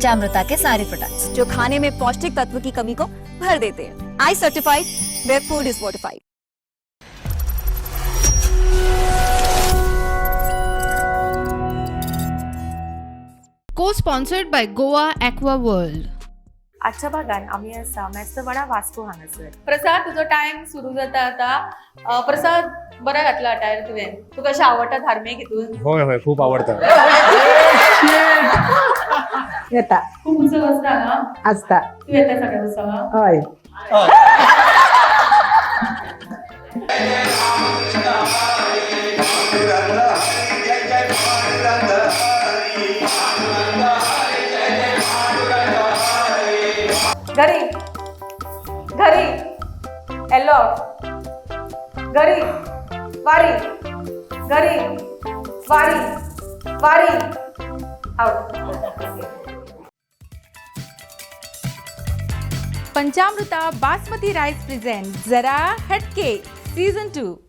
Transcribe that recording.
पंचामृता K सारे products, जो खाने में पौष्टिक तत्व की कमी को भर देते हैं। I certified, where food is fortified. Co-sponsored by Goa Aqua World. आजच्या भागान आमी आसा मेस्तवाडा वास्को हांगासर. प्रसाद, तुजो टायम सुरू जाता आता. प्रसाद, बरें घातला अटायर तुवें. तुका अशें आवडटा धार्मीक हितून? होय होय, खूप आवडतं. येता. खूब उत्सव आसता हांगा? आसता. तूं येता सगळ्या उत्सवाक? हय. घरी घरी येलो, घरी वारी, घरी वारी, वारी out. Panchamruta basmati rice present Zara Hatke season 2.